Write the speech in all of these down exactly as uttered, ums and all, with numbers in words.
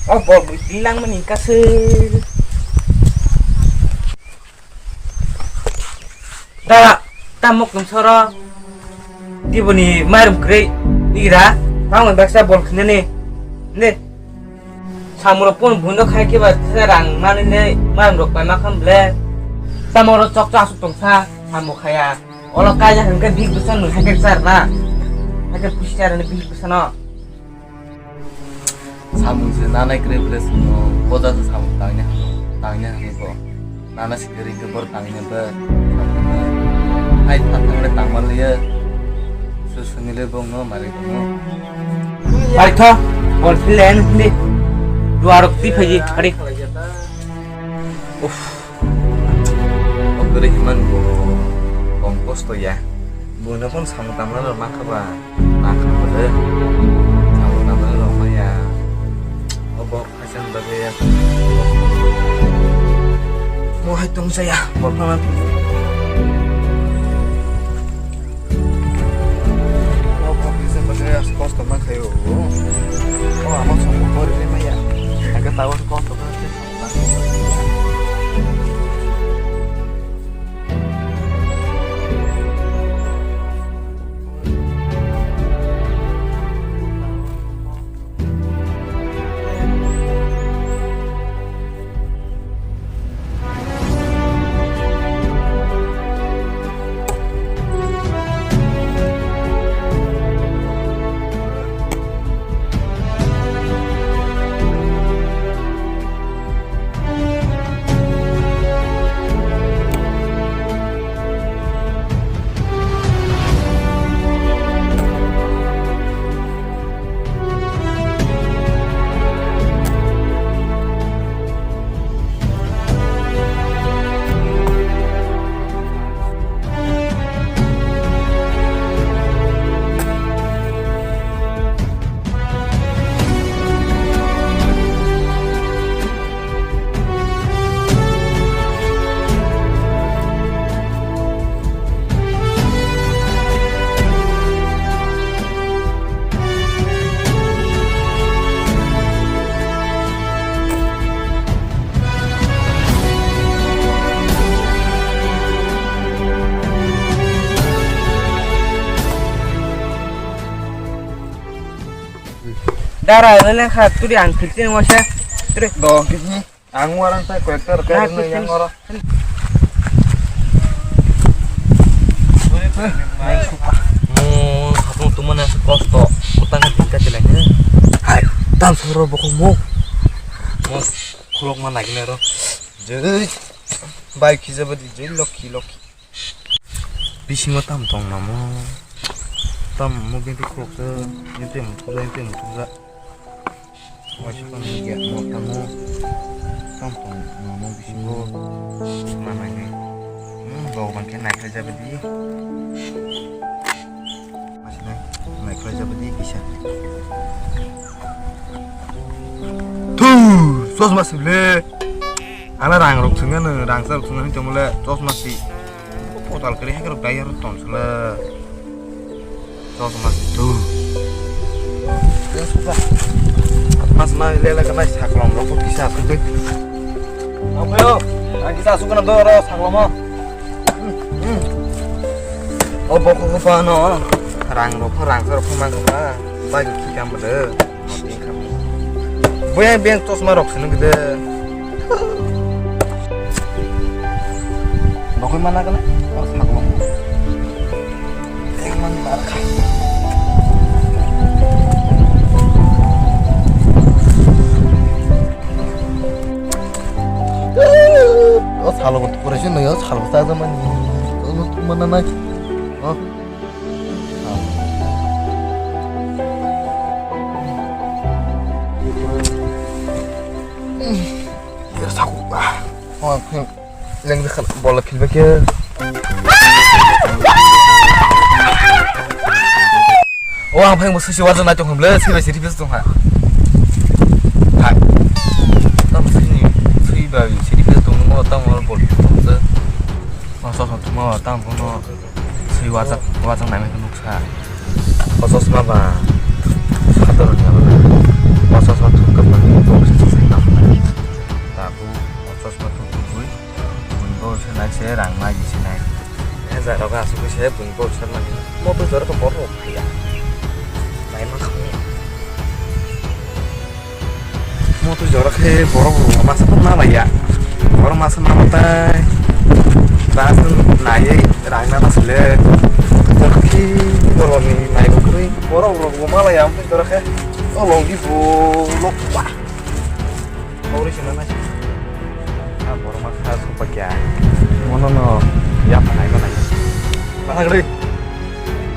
O bol bwi twi langmani hwnkha se. Da, ta mok tong soro. Tiboni mairum kwrwi ira. Tamo baksa bol khnani. Ne. Samurok pon bundo khai khe ba rang mani le mairum rok pai ma kham ble. Tamo ro chok chok asuk tong sa. Samung khaya. Olo kaijak hwnkhe big bwsa nung haikhe char na. Haikhe pusi char ni big bwsa no. Samung se nanai kwrwi bwle swngo, boja se samung tangni hwnwi, tangni hwnwi bo. Nana sikiri ke bor tangni bo. Hai tha thangle tangma liye. Su sunile bongno mari bongno. Pai tho, bol phile en hindi. Duarok ti phaji, ari. Uff. Okkori himan bo kom kosto ya. Bo na pon samung tamna rok ma kha ba. Ma kha ba de. Samung tamna rok ma ya. Obo phasan bagwi ya. Mo hai tong saya. Bol phana. Obo phasan bagwi ya kosto ma khayo. O ama samung kori ma ya. Aga tawa kosto ma. Dara, ini kha turi ang fifteen wasa. Turi. Do, ini. Ang warang sai koyekta rwkha. Nah, rwkha yang oro. Mo, hapung tumana kosto. Utang tingka jeleng. Hai, tam soro bokong mo. Mo, khulok ma nagina ro. Jai. Bai khijaba di jai lokhi lokhi. Bisingo tam tong namo. Tam mo bintu khulok se. Yente mo tuja, yente mo tuja. Waisa tong ni ya mo tamo. Tam tong namo bisingo. Manai ni. Hmm, bau bangke nai khlai jaba di. Masih nai, nai khlai jaba di kisa. Thu, sos masih le. Ana rang rok sengna no, rang sa rok sengna ni tong le, sos masih. Potal kari hai rok dai rok tong sala. Chosma tu. Chosma. Mas ma lela kana saklom rok kisa asuk de. Apayo, ang kisa asuk kana do ro saklom o. O bokok ko pa no. Rang rok rang rok mang ka. Bai ki kam de. Boyang beng chosma rok sini gede. Nokoi mana kana? Oh, saklom. Beng man bar kha. Oh, salo ko pura sini ya, salo ta zaman ni. Oh, mana na. Oh. Leng bola philba khe. O ang phai mo sisi wajan nai tong hamle, sisi bai sisi tong ha. Hai. Tam sini, sisi bai sisi tong mo tam mo bol. Ma so so tuma tam mo. Sui wajak, wajak nai mai nuksa. O chosma ba sador ni abo. O chosma thuk kwbang ni bo Buini borok sak mani. Moto jora khe borok rok phaiya. Naima khamya. Moto jora khe borok rok masa phano malaiya. Borok masa mama tai. Das naiye rang na sile. Jora khe borok ni naigo khe borok rok bo malaiya. Moto jora khe. O longdi bo lok wa. Kauri sina nai. Ah, borok ma kha sopa kya. Mono no ya phanai ma nai. Mana gari.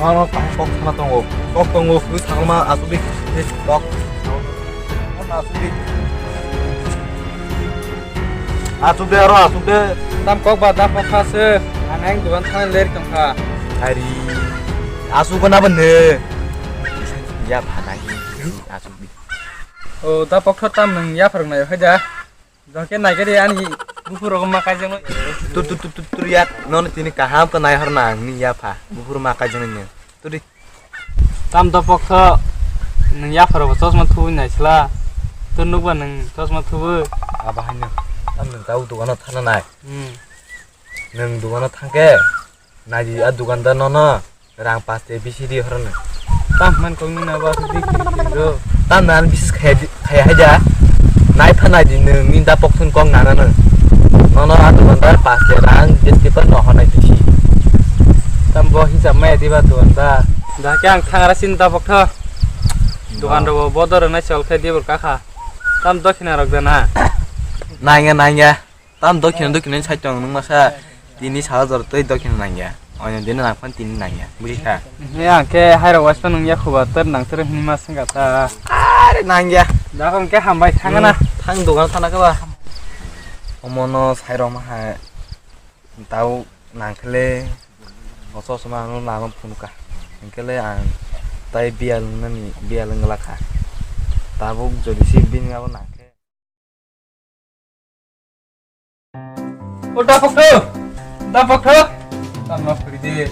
Ano tang kok sana tongo. Kok tongo, kui thangma asubik. Eh, kok. Ano asubik. Asubik aro asubik. Tam kok ba da kok kha se. Ang ang dukan thang ler tong kha. Hari. Asubik na bende. Ya phanai. Asubik. O, da pokthor tam nwng yapharok naio hai da. Jokhe naikhe de ani buphur rok ma kaijak. Tur, tur, tur, tur, tur, yak. Nono tini kaham khe naihor na ang ni yapha. Buphur ma kaijak ni. Tur di. Tam da pokthor nwng yapharok chosma thubui naisla. Tur nukba nwng chosma thubui. Aba haino. Tam nwng tau dogano thana nai. Hmm. Nwng dogano thangkhe. Naidi a dukandar nono rang paste bisi di horno. Tam man kong nina ba sudi kiri kiri ro. Tam nan bisis khaya di, khaya haja. Nai pha naidi nwng ni da pokthun kong nana nwng. Nono a dukandar paste rang gatekeeper no honai bisi. Tam bo hisab maya diba dukandar. Da khe ang thangra sin da poktho. Dukan rogo bodor nai chol khe dibur kakha. Tam dokhina rok da na. Nangya, nangya. Tam dokhino dokhino sai tong nwng masa tini sal jor tei dokhino nangya. Oino dino nang phan tini nangya. Buji kha. He ang khe hairok waispa nwng ya khuba ter nang ter hwnwi ma swngkha ta. Are nangya. Dakon khe hambai thangna. Hmm, thang dogan thana khe ba. Omono sairok ma hai. Tau nangkhle. Oso oso ma ano lama phunukha. Hwnkhe le ang tai biyal wngnani biyal wngla kha. Tabuk jodi si bini abo nangkhe. O da pokto! Da pokto! Tam no khuri de.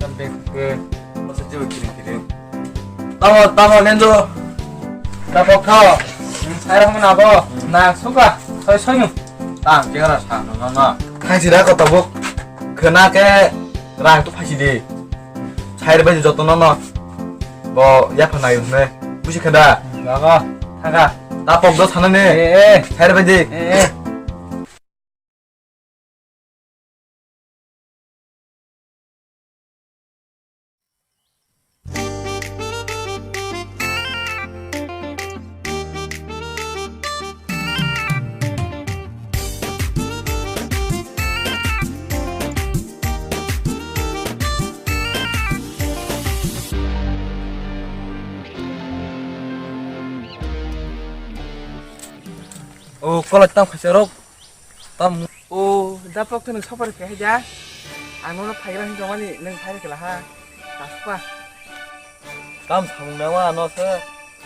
Tam bek ke. Masa jibo kiring kiring. Tamo, tamo, nendo. Da pokto. Nwng sai rok mano abo. Na suka. Soi soi nu. Tam ke ra sa no no no. Thang sira ko tabuk. Khna ke rang tu phasi de. Chair bai joto no no. Bo yapha nai hwnwi. Busi kha da? Jaga, thaga. Ta pok do sana ne. Eh, eh. Chair bai di. Eh, eh. O, kolai tam khaisa rok. Tam. O, da pok to nwng sopari khe haida. Ang nono phaigra hin jomani nwng phai khe laha. Taspa. Tam samung nawa ano se.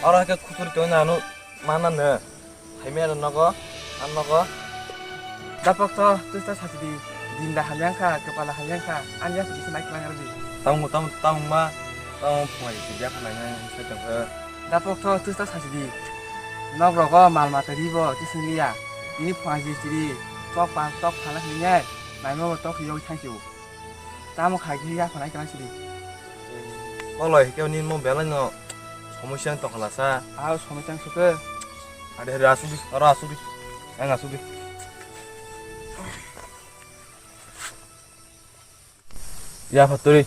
Oro ke khutur to na ano mana ne. Phaimya nogo, an nogo. Da pok to, twista sachidi. Dinda hamyang kha, kwpala hamyang kha. An ya sidi se nai klang rodi. Tam tam tam ma. Tam phai sidi ya khanai nai sai tong khe. Da pok to twista sachidi. Nok rogo mal mata ribo tising liya. Ini phai ji chiri. Tok pan tok phala hinai. Naimo tok yo thank you. Tamo khai khe ya phanai kana chiri. Koloi ke ni mo belai no somosya tong khala sa. Ah somosya suke. Ade ade asudi, aro asudi. Ang asudi. Ya phaturi.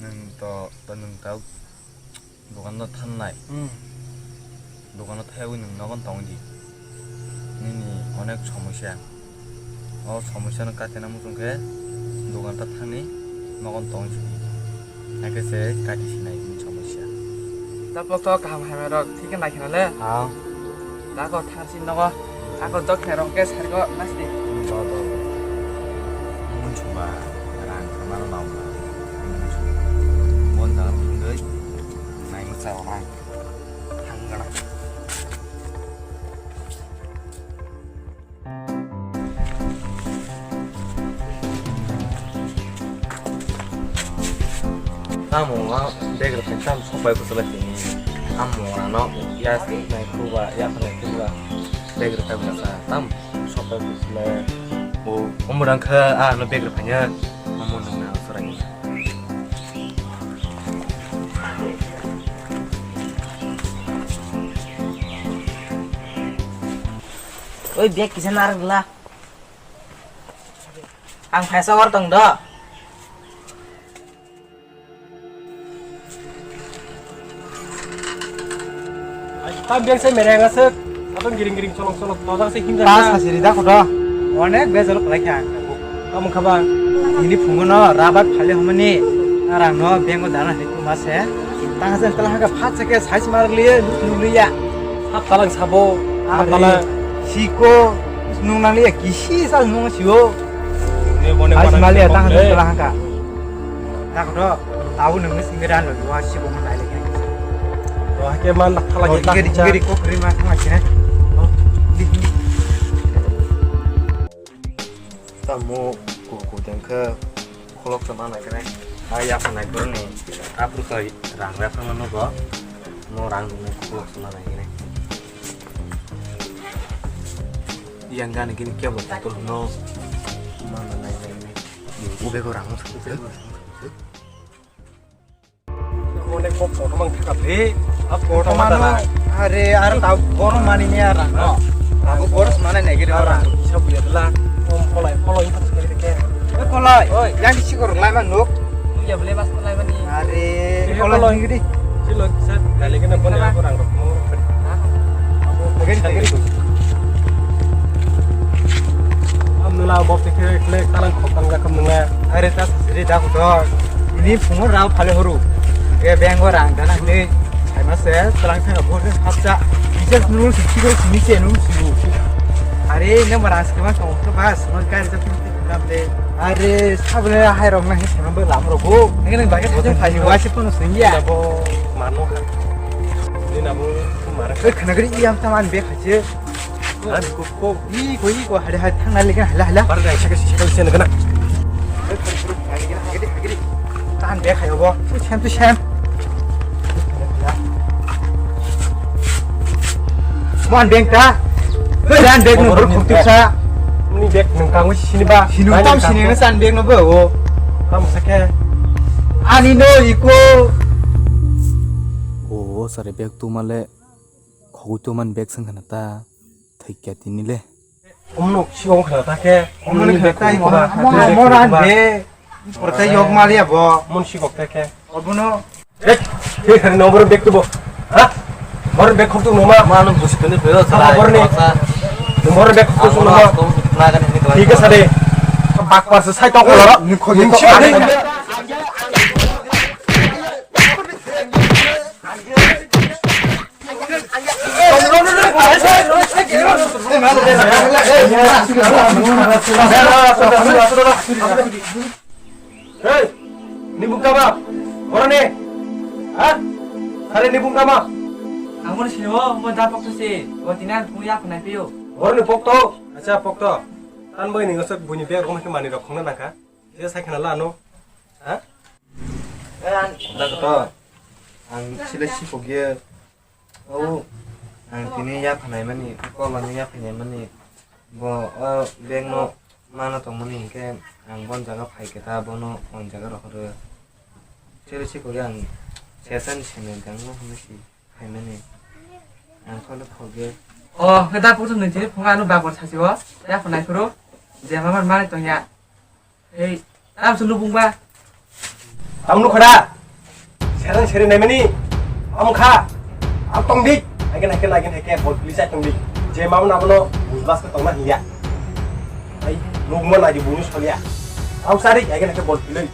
Nwng to, to nwng ta dogano thangnai. Hmm. Dogano thaiwi nwng nogon tongdi. Nini onek somosya. O somosya no katina muchung khe dogan ta thangni nogon tong sidi. Hakhe se kati sinai bini somosya. Tapok to kaham hamya rok thik khe nai khna le. Ha. Tako thang sin nogo. Ako dok khe rong khe sargo nasti. Do do. Mun chuma rang khamar nong. Mon dang thung dei. Nai ma chao rang. Thang gana. Tamo a bag rok tam sopai bwswlai tini. Amo ano ya nai khuba ya nai khuba bag rok tam nasa tam sopai bwswlai. Bo umrang kha ano bag rok phanya amo nang na sorai. Oi bag kisa narwk la. Ang phaisa hor tong do. Tam beng sai mereng aswk. Atong giring giring cholok cholok tojak se himjak. Ta sasiri da kodo. Onek bejalo palai kha. Tamo kha ba? Ini phungo no rabat phali homani. Arang no bengo dana hai tu mase. Tang se tala haka phat se ke sais mar liye, nuk nuk liya. Hap talang sabo, hap talang. Siko, nung nang liya kisi sal nung sio. Ais maliya tang tang haka. Dakoto, tau nungni singri ano dua si bo nai lagi. Wah, ke man nak thala kita. Ingeri ingeri kok rima tang sini. Oh, di di. Tamo ko ko tengke. Khulok sama nai kene. Ai apa nai bro ni. Apru kai rang rang sama no go. No rang ni khulok sama nai kene. Yang gani gini kya buat betul no. Mana nai nai ni. Ube ko rang. Onek kok kotor mang thaka bre. A kotor mang dala. Are, are tau kotor mani ni ara no. Aku boros mana nai gede orang. Isa buya dala. Om kolai, kolai, empat sekali deke. Eh, kolai. Oi. Yang isi korok lai man nuk. Iya boleh mas kolai mani. Are, kolai gede. Silo kisa kali kena bone aku rang rok. Agari, agari. Am nula bok te kle kle kalang khotang ga kam nula. Are ta sri da ko. Ini phungo rao phale horu. E bengo rang dana hne. Hai ma se tlang thang bo hapsa. Bisa nul si kiro sini se nul si. Are ne ma rang skema tong to bas. Mon kai ja tu nam de. Are sabne hai rong na he sama bo lam ro go. Nge nang bage thajong phai wa si kono sing ya. Bo mano kha. Ni na bo mara. E khana gari iyam taman be khaje. Ko, ko, i, ko, i, ko, hade, hade, thang nai lagi, hala, hala. Bar dai, saka, saka, saka, saka, kana. Tan be khayo bo. Tu sem, tu sem. Mon beng ta. Ko dan beng no bor khuk tu sa. Ni bek nang kang sini ba. Sinu tam sini na san beng no bo. Tam sake. Ani no iko. O, sare bek tu male. Khogwi to man bek seng khana ta thwikya tini le. Omno sikok khana ta khe, omno khana ta ikora. Mora be. Porta yok maliya bo. Mon sikok ta khe. Obono. Ek, ke khani no bor bek to bo. Ha? Bor bek khok to no ma. Ma no busi tuni pelo. Bor ni. Bor bek khok to no ma. Thik ase de. Bak par se sai to ko. Ni khogwi to. Hey, ni bung tama? Boroni? Ha? Are ni bung tama? Ang bono sini o, mo da pokto se. O tinan pung ya khonai pio. Boroni pokto? Acha pokto. Tan bai ni ngosok buini bag rok mani rok khongna nangkha. Je sai khana la ano. Ha? Doctor, ang silai sikok ye. O, ang tini yaphanai mani, kolani yaphanai mani. Bo o bag no mana tongmani hinkhe ang bon jaga phai khe ta bono on jaga rohoro. Silai sikok ye ang sesani sene gangno hwnwi si phaimani. Ang khole khogye. O, khe da puthum ni tini phunga ano bagor sasi o. Yaphanai phuru. Je mamar mani tongya. Hei, tam sunu bungba. Tam nu khada. Serang seri naimani. Am kha. Am tong dik. Again, again, again, again, bol pili sai tong dik. Je mau na bono bujbas ka tong na hiya. Ai, nuk mo na di bunus palia. Am sari, again, again, bol pili.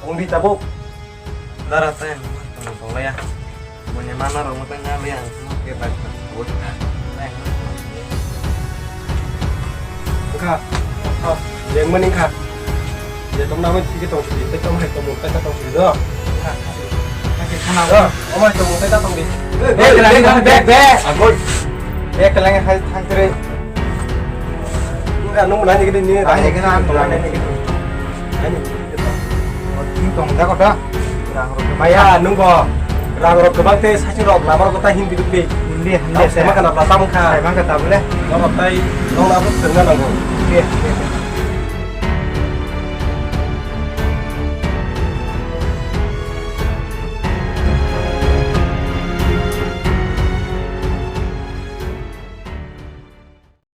Tong dik tabo. Dara tang tong tong ya. Muni mana rok mata nya le ang ke bai. Ka. Yang mani ka. Ya tong nama sigi tong sigi, tong hai tong mung tong sigi do. Ka ke kana. Do, omai tong mung tong sigi. Bek, bek, bek. Agoi. Bek kelang hai thang tere. Ka nung mana ni gini ni. Ani gini an tong mana ni gini. Ani. Ting tong da kota. Maya, nungbo rang rok kwbang tei saichung rok lama rok ta hindi rok tei. Hindi, hindi. Tamo kana bla tamo kha. Sai mangka tabule. Norok tai nong abo thengna nango. Hindi, hindi.